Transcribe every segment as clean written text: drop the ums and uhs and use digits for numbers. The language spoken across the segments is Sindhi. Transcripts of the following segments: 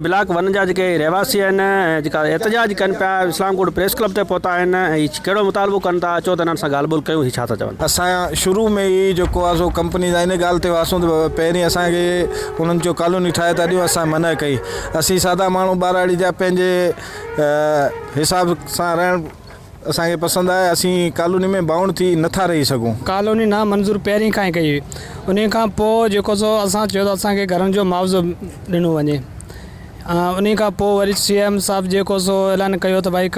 بلاڪ ون جا جيڪي رهواسي آهن ۽ جيڪا احتجاج ڪن پيا اسلام ڪوٽ پريس ڪلب تي پهتا آهن ۽ هي ڪهڙو مطالبو ڪن ٿا اچو ته انهن سان ڳالهه ٻولهه ڪيون هي ڇا ٿا چون. اسان شروع ۾ ئي جيڪو آهي سو ڪمپني سان ان ڳالهه تي هئاسون ته پهرين اسان کي انهن چيو ڪالوني ٺاهي ٿا ڏيون اسان منع ڪئي اسين سادا ماڻهو ٻهراڙي جا پنهنجي حساب سان رهڻ اسان کي پسند آهي اسين ڪالوني ۾ بائونڊ ٿي نٿا رهي سگهون. ڪالوني نا منظور پهرين کان ئي ڪئي هئي انهي کان پوء جيڪو سو اسان چيو ته اسان کي گهرن جو معاوضو ڏنو وڃي انهي کان پوء وري سي ايم صاحب جيڪو سو اعلان ڪيو ته ڀائي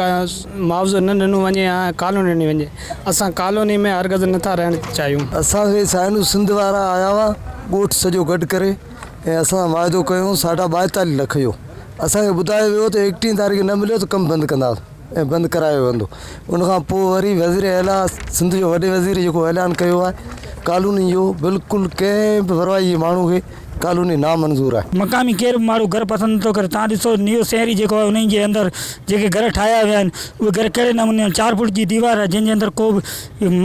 معاوضو نه ڏنو وڃي ۽ ڪالوني ڏني وڃي اسان ڪالوني ۾ هرگز نٿا رهڻ چاهيون. اسان کي سائنو سنڌ وارا آيا هئا ڳوٺ سڄو گڏ ڪري ۽ اسان سان واعدو ڪيو ساڍا ٻائيتاليهه لک جو اسان کي ٻڌايو ويو ته ايڪٽيهه تاريخ نه مليو ته ڪم بند ڪنداسين. ۽ بند ڪرايو ويندو ان کان پوء وري وزير اعليٰ سنڌ جو وڏي وزير جيڪو اعلان ڪيو آهي ڪالوني جو بلڪل ڪنهن به ورائي جي ماڻهو کي ڪالوني نامنظور آهي. مقامي ڪير به ماڻهو گهر پسند نٿو ڪري تان ڏسو نيو سينري جيڪو آهي انهي جي اندر جيڪي گهر ٺاهيا ويا آهن اهي گهر ڪهڙي نموني آهن چار فوٽ جي ديوار آهي جنهن جي اندر ڪو به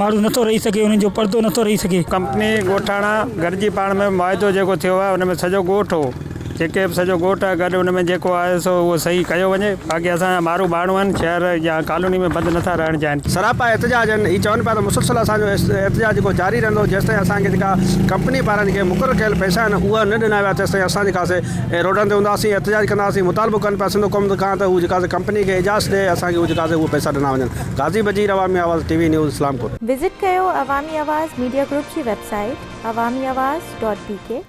ماڻهو نٿو رهي سگهي انهن جو پردو نٿو رهي سگهي. ڪمپني ڳوٺاڻا گڏجي پاڻ ۾ معاهدو جيڪو ٿيو آهي ان ۾ سڄو ڳوٺ هو. جيڪي به سڄو ڳوٺ آهي گڏ ان ۾ جيڪو آهي سو اهو صحيح ڪيو وڃي باقي اسان جا مارو ٻاڻو آهن شهر يا ڪالوني ۾ بند نٿا رهڻ چاهين. سراپا احتجاج آهن هي چون پيا ته مسلسل اسان جو احتجاج جيڪو جاري رهندو جيستائين اسان کي جيڪا ڪمپني پاران جيڪي مقرر ڪيل پئسا آهن اهي نه ڏنا ويا تيستائين اسان جيڪا سي روڊن تي هونداسين احتجاج ڪنداسين مطالبو ڪن پيا سنڌ حڪومت کان ته هو جيڪا سي ڪمپني کي اجازت ڏي اسان کي هو جيڪا سي اهي پئسا ڏنا وڃن Ghazi Bajeer Awami Awaz T V news Islamkot. Visit ڪيو عوامي آواز ميڊيا گروپ جي website Awami Awaz dot B K.